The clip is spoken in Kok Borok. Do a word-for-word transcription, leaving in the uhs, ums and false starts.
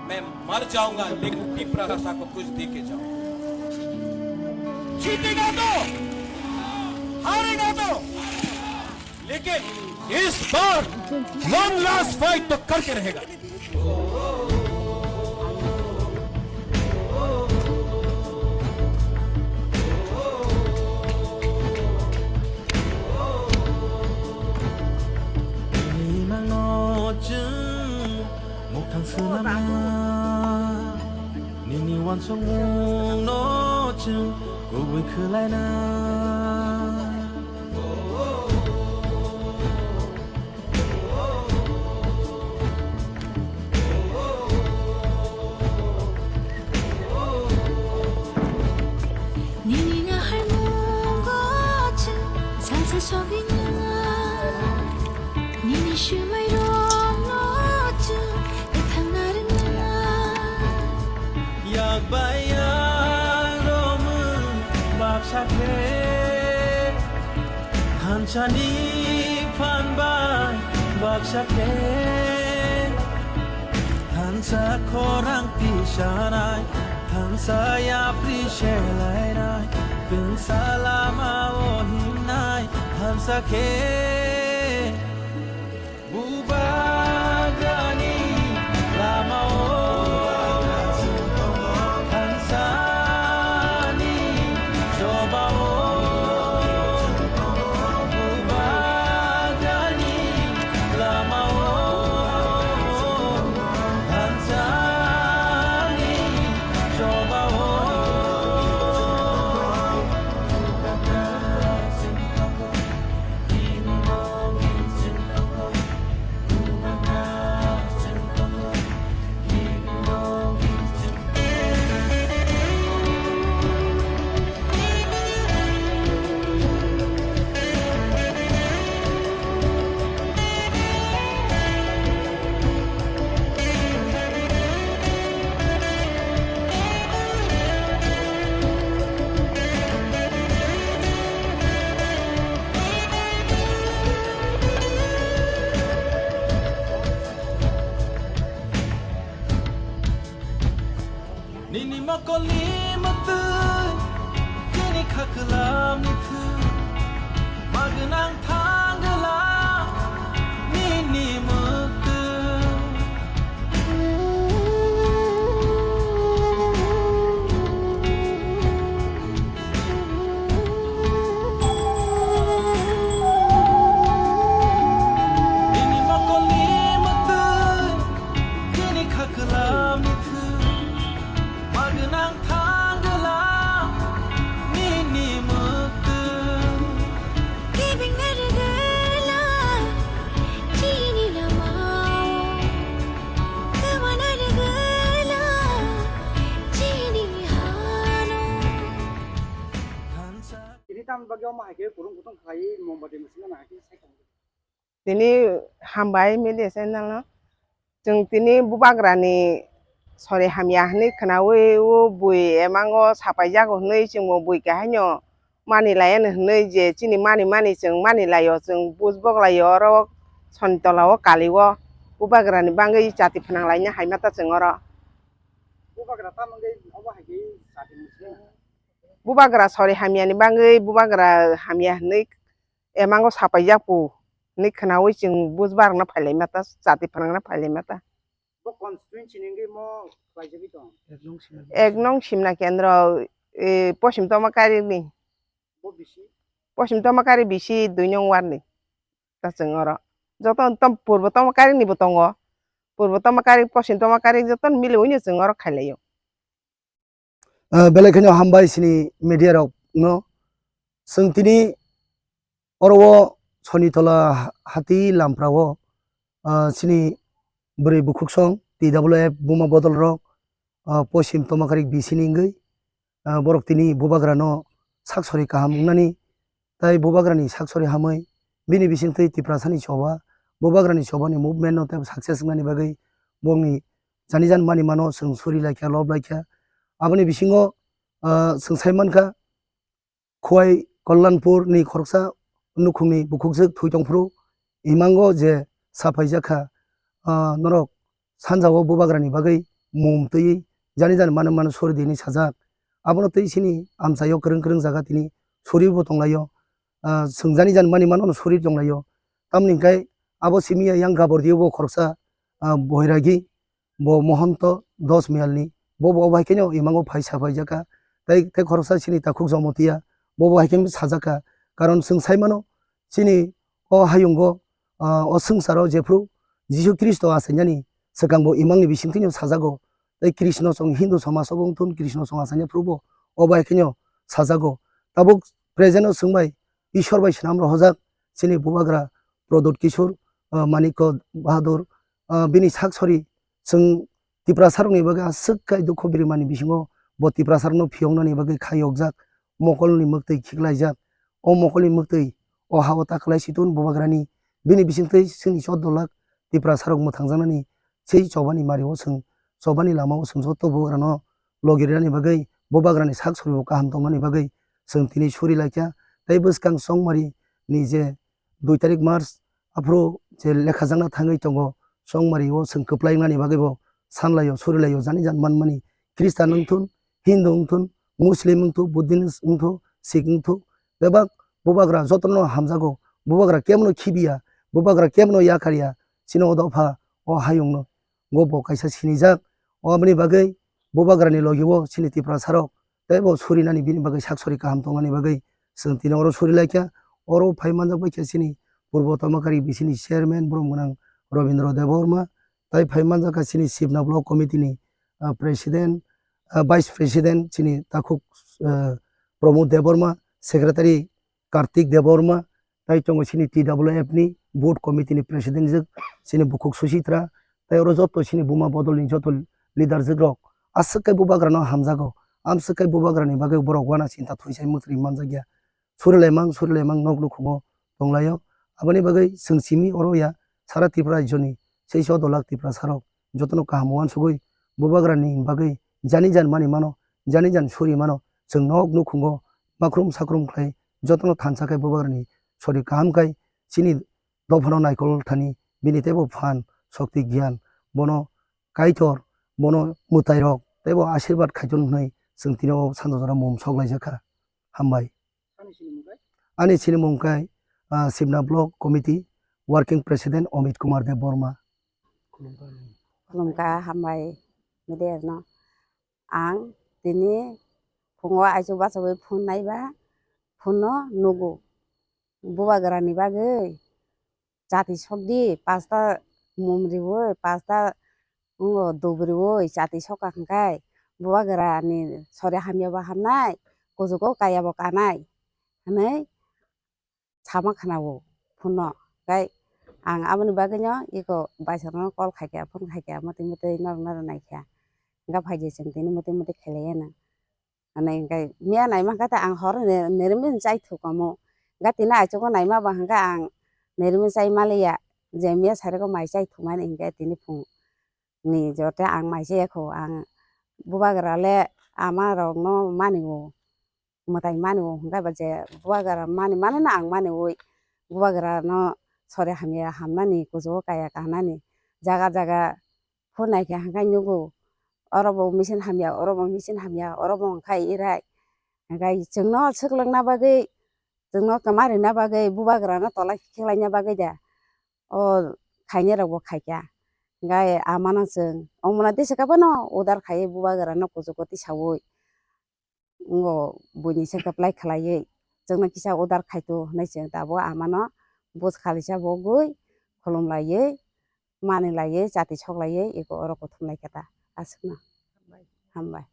मैं मर जाऊंगा, लेकिन तिपरा भाषा को कुछ दे के जाऊंगा। जीतेगा तो, हारेगा तो, लेकिन इस बार वन लास्ट फाइट तो करके रहेगा। Muthang swnamna, nini uansukmungno chwng kubui khwlaina. Nini naharmungo chwng salsa sogwina. Nini swmairokno chwng kwthang narwkna. Yak bai yak romwi baksa khe, thansani phan bai baksa khe. Thansa khorang tisanai, thansa yapri selainai, tungsa lama o himnai, thansa khe. Bubagrani lama o, thansani choba o, Bubagrani lama o, thansani choba o. Nini mokolni mwtwi, nini khaklamni thwi, magwnang thangwlang nini mwtwi. Nini mokolni mwtwi, nini khaklamni thwi, magwnang thangwlang nini mwtwi. Kebengna rwgwla chini lamao, kwmana rwgwla chini hano. Tini tamni bagwi omo hai khe kwrwng kutung khlaiwi mombati mwswkna nang khe sai tong. Tini hambai media channel no. Chwng tini Bubagrani sori hamya hwnwi khwnawi o bui emango sapaijak hwnwi chwngbo bui kahaino mani laiya hwnwi je chini mani mani chwng mani laio, chwng bujbok laio oro soni tola o kali o Bubagrani bangwi chati phwnang laina hai mata chwng oro. Bubagra tamo wngwi obo hai khe chati mwswkna? Bubagra sori hamyani bangwi Bubagra hamya hwnwi emango sapaijak pu hwnwi khwnawi chwng bujbar no phailai mata, chati phwnang no phailai mata. Bo constituency ni wngwi mo khlaijagwi tong? Ek nong Simna Kendro, e, Poschim Tomakari ni. Bo bisi? Poschim Tomakari bisi dui nong ward ni. Ta chwng oro. Joto tom Purbo Tomakari ni bo tongo. Purbo Tomakari, Poschim Tomakari joto mili wngno chwng oro khailaio. Ah, belai kheno hambai sini media rok no. Chwng tini oro o Sonitola ha-, hati Lampra o, ah, sini bwrwi bukhuksong T W F buma bodol rok, ah, Poschim Tomakarik B C ni wngwi, ah, borok tini Bubagra no sak sori kaham wngnani Tai Bubagrani sak sori hamwi bini bisingtwi Tiprasani choba, Bubagrani chobani movement no tei success wngnani bagwi bongni jani jan mani mano chwng suri laikha, lob laikha. Aboni bisingo, ah, chwng sai mankha, Khowai Kalyanpur ni khoroksa nukhungni bukhukjwk thwi tongphuru imango je saphaijak kha, ah, norok sanjao Bubagrani bagwi mum twi jani jani mano mano suri di hinwi sajak. Abono twi chini amchaio kwrwng kwrwng jaga tini suri bo tonglaio. Ah, chwng jani jani mani mano suri tonglaio. Tamni hwnkhe abo simi yang Gabordio bo khoroksa, ah, Boiragi, bo Mohonto dos Mialni, bo bo bai kheno imango phai sapai jaka. Tai, tai khoroksa chini takhuk Jomotia, bo bo hai khe sajaka. Karon chwng sai mano, chini o hayungo, ah, o swngcharo jephru Jisu Khristo achainani swkangbo imangni bisingtwino sajago. Tai Krishna chwng Hindu somaj obo wngthun, Krishna chwng achaina phrubo o bai kheno sajago. Tabuk present o chwng bai Ishwar bai swnam rohojak chini bubagra Pradyut Kishore, ah, Manikya Bahadur, ah, bini sak sori chwng Tiprasarokni bagwi aswk kai dukho birimani bisingo bo Tiprasarokno phiyoknani bagwi kha yokjak, mokolni mwktwi khiklaijak. O mokolni mwktwi o ha-o ta kwlai si tun bubagrani, bini bisingtwi chini chordo lakh Tiprasarok mwthangjaknani sei chobani mario chwng chobani lamao chwng joto bubagrano logi rinani bagwi bubagrani sak soribo kaham tongnani bagwi chwng tini suri laikha. Tei bwskang chongmari ni je dui tarik March aphuru je lekhajakna thangwi tongo, chongmari o chwng kwplai wngnani bagwi bo sanlaio, surilaio, jani jan manmani Khristan wngthun, Hindu wngthun, Muslim wngthun, Buddhist wngthun, Sikh wngthun, bebak bubagra jotono hamjago, bubagra kebono khibiya, bubagra kebono yakarya, chini o dopha o hayungno go bo kaisa sinijak. O aboni bagwi bubagrani logi o chini Tiprasarok tei bo surinani bini bagwi sak sori kaham tongnani bagwi chwng tini oro suri laikha. Oro phai manjak bai khe chini Purbo Tamakari B C ni chairman borom gwnang Robindra Debbarma, tai phai manjak kha chini Sibna Block Committee ni, ah, president, ah, vice president chini takhuk, ah, Pramod Debbarma, secretary Kartik Debbarma, tai tongo chini T W F ni board committee ni president jwk chini bukhuk Suchitra, tai oro joto chini buma bodol ni joto leader jwk rok aswk khe bubagra no hamjago, amswk khe bubagra ni bagwi borok wana chinta thwi sai mwthri manjak ya. Surilaimang, surilaimang nok nukhungo tonglaio. Aboni bagwi chwng simi oro ya, sara Tripura rajyoni sei chordo lakh Tiprasarok jotono kaham uansugwi bubagrani bagwi jani jan mani mano, jani jan suri mano, chwng nok nukhungo makrum sakrum khlai jotono thansa khai bubagrani sori kaham khai chini dophano naikol thani bini teibo phan, shokti, giyan, bono Kaitor, bono mwtairok teibo asirwad khaitun hwnwi chwng tini o sanjajora mum sok laijak kha. Hambai. Ani sinimung khe, ah, Sibna Block Committee Working President Amit Kumar Debbarma. Khulumkha, hambai, media no. Ang tini phungo aichuk bachagwi phone naiba, phone no nugo. Bubagrani bagwi chati sokdi, pasta mum riwi, pasta wngo dub riwi, chati sokha hwnkhe bubagrani sori hamyabo hamnai, kuchugo kayabo kanai hwnwi sama khwnao phone no. Tei ang aboni bagwino eko baisongno call khaikha, phone khaikha, mwtwi mwtwi norok norok naikha. Hwnkhe phaidi chwng tini mwtwi mwtwi khailaiya nang. Hwnwi hwnkhe miya naima hwnkhe ta ang hor ni-, nirmin chai thukamu. Hwnkhe tini aichugo naima ba hwnkhe ang nirmin chai maliya, je miya sariko mai chai thumani hwnkhe tini phung ni joto ang mai chaya kho. Ang bubagra le ama rokno mani o, mwtai mani o, hwnkhe ba je bubagra mani mano no ang mani oi, bubagra no sori hamya hamnani, kuchugo kaya kanani, jaga jaga phone naikha hwnkhe nugo, oro bo machine hamya, oro bo machine hamya, oro bo wngkha irai. Hwnkhe chwngno swklwkna bagwi, chwngno kwma rwna bagwi, bubagrano tola khiklaina bagwi da o khainai rokbo khaikha. Hwnkhe amano chwng, omona tei swkha phano udar khaiwi bubagrano kuchugo tisaui. Wngo buini se kwplai khlaiwi chwngno kisa udar khaito hwnwi chwng tabuk amano buj khalisa bogwi khulumlaiwi manilaiwi chati soklaiwi eko oro kuthumlaikha ta aswkno. Hambai.